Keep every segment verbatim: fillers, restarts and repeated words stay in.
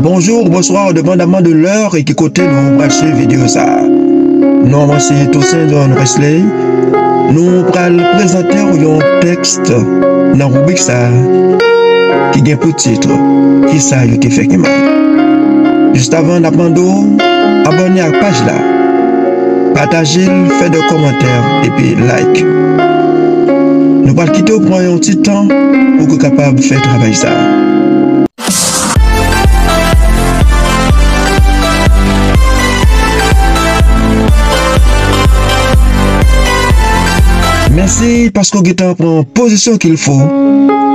Bonjou, bonswa, depandaman de lè e ki kote nou pral swiv videyo sa a. Non mwen se Toussaint John Wesley. Nou pral prezante w yon tèks nan ribrik sa a ki gen pou tit, Kisa yo te fè ki mal? Jis avan, n ap mande w abòne ak paj la, pataje l, fè de kòmantè epi like. Nou pral kite w pran yon ti tan pou ke w kapab fè travay sa a. Mèsi paske w gentan pran pozisyon qu'il faut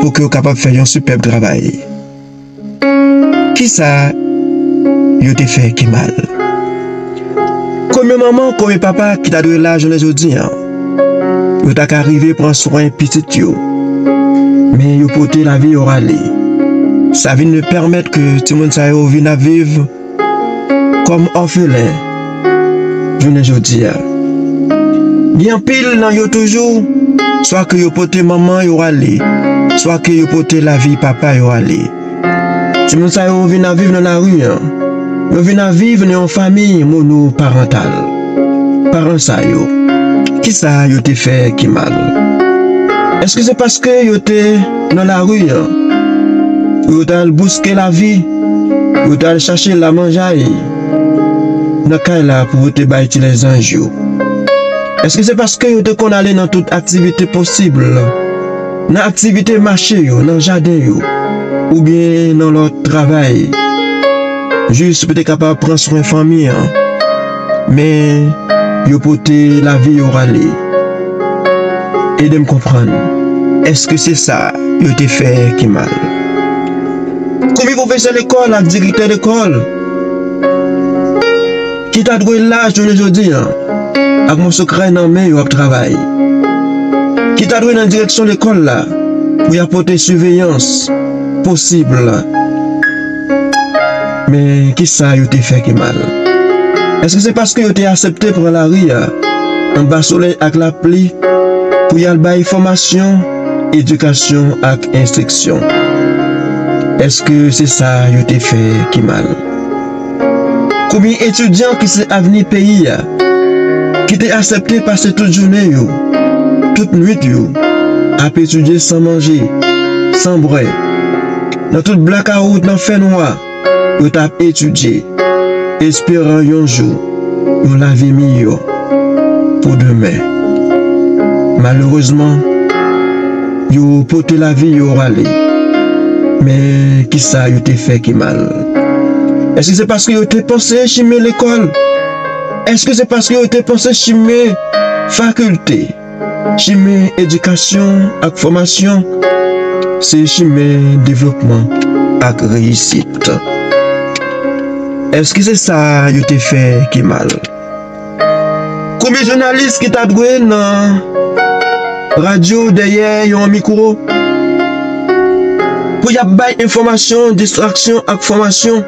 pou ke w kapab fè yon sipèb travay. Kisa yo te fè ki mal? Konbyen manman, konbyen papa ki ta dwe la jounen jodi a? Yo ta ka rive pran swen pitit yo, men yo pote lavi yo rale. Sa vin pèmèt ke timoun sa yo vin ap viv kòm òfelen jounen jodi a. Gen anpil nan yo toujou, swa ke yo pote manman yo ale, swa ke yo pote lavi papa yo ale. Timoun sa yo vin ap viv nan lari an. Yo vin ap viv nan yon fanmi monoparantal. Paran sa yo, kisa yo te fè ki mal? Èske se paske yo te nan lari an, yo t al bouske lavi, yo t al chache lamanjay nan kay la pou yo te bay ti lèzanj yo? Èske se paske yo te konn ale nan tout aktivite posib, nan aktivite mache yo, nan jaden yo, oubyen nan lòt travay, jis pou te kapab pran swen fanmi an, men yo pote lavi yo rale? Ede m konprann, èske se sa yo te fè ki mal? Konbyen pwofesè lekòl ak direktè lekòl ki ta dwe la jounen jodi an ak moso kray nan men yo ap travay, ki ta dwe nan direksyon lekòl la pou y ap pote siveyans posib? Men kisa yo te fè ki mal? Èske se paske yo te aksepte pran lari a anba solèy ak lapli pou y al bay fòmasyon, edikasyon ak enstriksyon? Èske se sa yo te fè ki mal? Konbyen etidyan ki se avni peyi a ki te aksepte pase tout jounen yo, tout nwit yo, ap etidye san manje, san bwè, nan tout blakawout, nan fènwa, yo t ap etidye, esperan yon jou yon lavi miyò pou demen. Malerezman, yo pote lavi yo ale. Men kisa yo te fè ki mal? Èske se paske yo te panse chimen lekòl? Èske se paske yo te panse chimen fakilte, chimen edikasyon ak fòmasyon se chimen devlopman ak reyisit? Èske se sa yo te fè ki mal? Konbyen jounalis ki ta dwe nan radyo dèyè yon mikwo pou y ap bay enfòmasyon, distraksyon ak fòmasyon,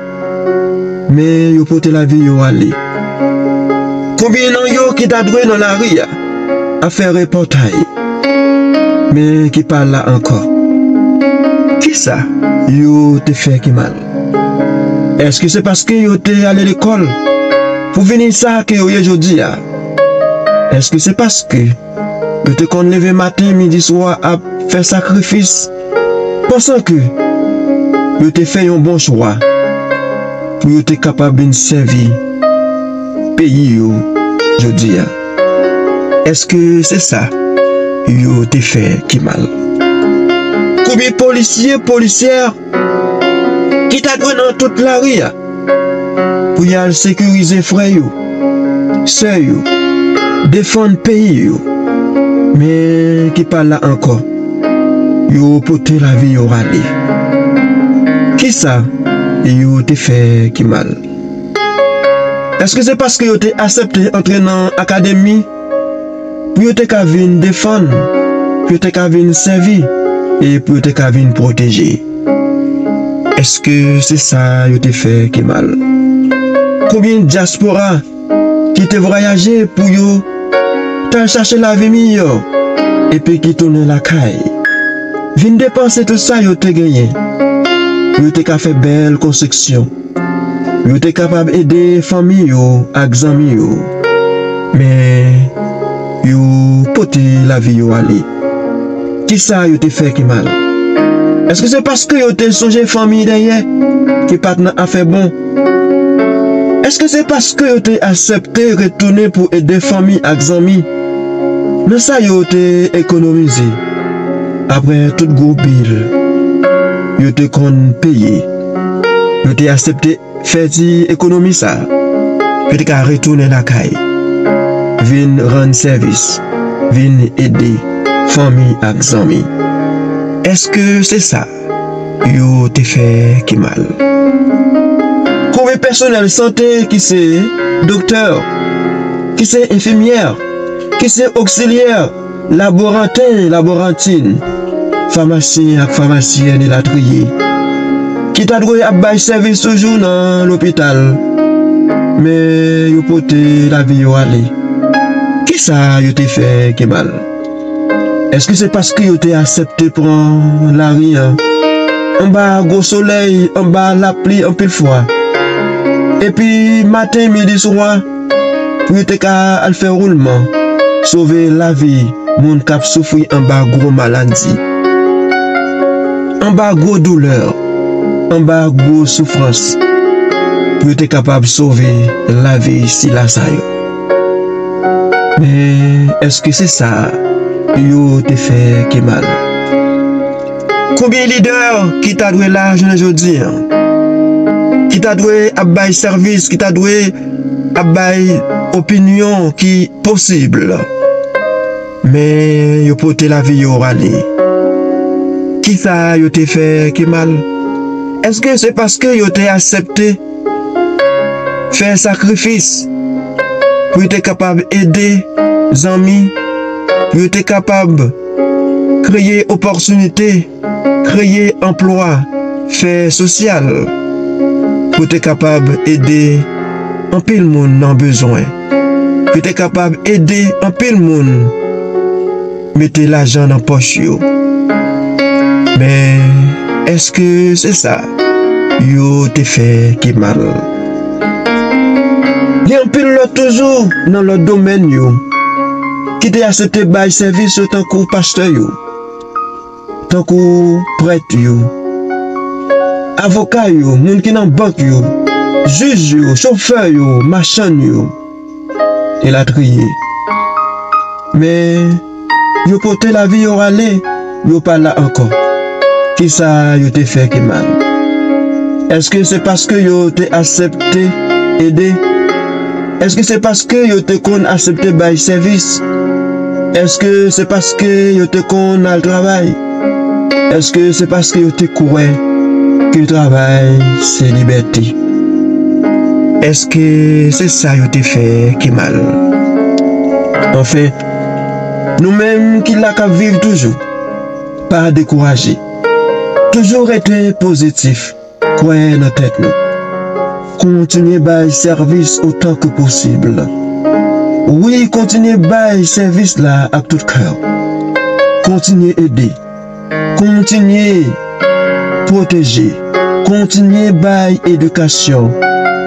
men yo pote lavi yo ale? Konbyen nan yo ki ta dwe nan lari a ap fè repòtay, men ki pa la ankò? Kisa yo te fè ki mal? Èske se paske yo te ale lekòl pou vini sa ke yo ye jodi a? Èske se paske yo te konn leve maten, midi, swa ap fè sakrifis, pansan ke yo te fè yon bon chwa pou yo te kapab vin sèvi peyi yo jodi a? Èske se sa yo te fè ki mal? Konbyen polisye, polisyè ki ta dwe nan tout lari a pou y al sekirize frè yo, sè yo, defann peyi yo, men ki pa la ankò, yo pote lavi yo ale? Kisa yo te fè ki mal? Èske se paske yo te aksepte antre nan akademi pou yo te ka vin defann, pou yo te ka vin sèvi, e pou yo te ka vin pwoteje? Èske se sa yo te fè ki mal? Konbyen dyaspora ki te vwayaje pou yo t al chache lavi miyò, epi ki tounen lakay, vin depanse tout sa yo te genyen, pou yo te ka fè bèl konstriksyon, pou yo te kapab ede fanmi yo ak zanmi yo. Men, yo pote lavi yo ale. Kisa yo te fè ki mal? Èske se paske yo te sonje fanmi dèyè, ki pa t nan afè bon? Èske se paske yo te aksepte retounen pou ede fanmi ak zanmi nan sa yo te ekonomize apre tout gwo bil yo te konn peye? Yo te aksepte fè ti ekonomi sa, pou yo te ka retounen lakay, vin rann sèvis, vin ede fanmi ak zanmi. Èske se sa yo te fè ki mal? Konbyen pèsonèl sante ki se doktè, ki se enfimyè, ki se oksilyè, laboranten, laborantin, famasyen ak famasyèn elatriye, ki ta dwe ap bay sèvis toujou nan lopital, men yo pote lavi yo ale? Kisa yo te fè ki mal? Èske se paske yo te aksepte pran lari a anba gwo solèy, anba lapli anpil fwa, epi maten, midi, swa, pou yo te ka al fè woulman, sove lavi moun k ap soufri anba gwo maladi, anba gwo doulè, anba gwo soufrans, pou yo te kapab sove lavi sila sa yo? Men, èske se sa yo te fè ki mal? Konbyen lidè ki ta dwe la jounen jodi a, ki ta dwe ap bay sèvis, ki ta dwe ap bay opinyon ki posib, men yo pote lavi yo ale? Kisa yo te fè ki mal? Èske se paske yo te aksepte fè sakrifis pou yo te kapab ede zanmi, pou yo te kapab kreye opòtinite, kreye anplwa, fè sosyal, pou te kapab ede anpil moun nan bezwen, pou te kapap ede anpil moun mete lajan nan pòch yo. Men, èske se sa yo te fè ki mal? Gen anpil lòt toujou nan lòt domèn yo ki te aksepte bay sèvis yo tankou pastè yo, tankou prèt yo, avoka yo, moun ki nan bank yo, jij yo, chofè yo, machann yo, elatriye. Men, yo pote lavi yo ale, yo pa la ankò. Kisa yo te fè ki mal? Èske se paske yo te aksepte ede? Èske se paske yo te konn aksepte bay sèvis? Èske se paske yo te konn al travay? Èske se paske yo te kwè ke travay se libète? Èske se sa yo te fè ki mal? Anfen, nou menm ki la k ap viv toujou, pa dekouraje. Toujou rete pozitif. Kwè nan tèt nou. Kontinye bay sèvis otan ke posib. Wi, kontinye bay sèvis la ak tout kè w. Kontinye ede. Kontinye pwoteje. Kontinye bay edikasyon,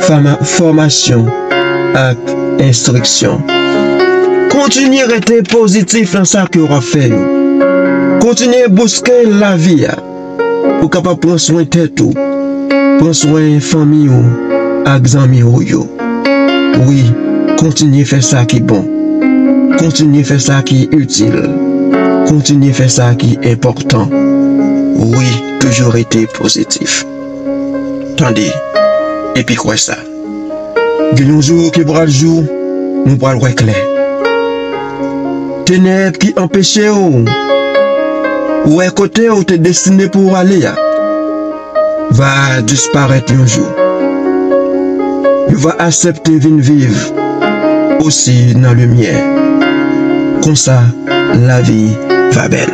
fama-, fòmasyon ak enstriksyon. Kontinye rete pozitif nan sa ke w ap fè yo. Kontinye bouske lavi a. Ou kapab pran swen tèt ou, pran swen fanmi ou ak zanmi ou yo. Wi, kontinye fè sa ki bon. Kontinye fè sa ki itil. Kontinye fè sa ki enpòtan. Wi, toujou rete pozitif. Tande, epi kwè sa. Gen yon jou ki pral jou, nou pral wè klè. Tenèb ki anpeche w wè kote w te destine pou w ale a va disparèt yon jou. Yo va aksepte vin viv osi nan limyè. Konsa, lavi va bèl.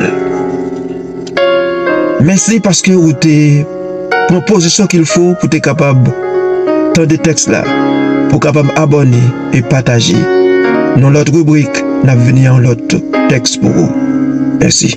Mèsi paske ou te pran pozisyon qu'il faut pou te kapab tande tèks la, pou kapab abòne e pataje. Nan lòt ribrik, n ap vini an lòt tèks pou ou. Mèsi.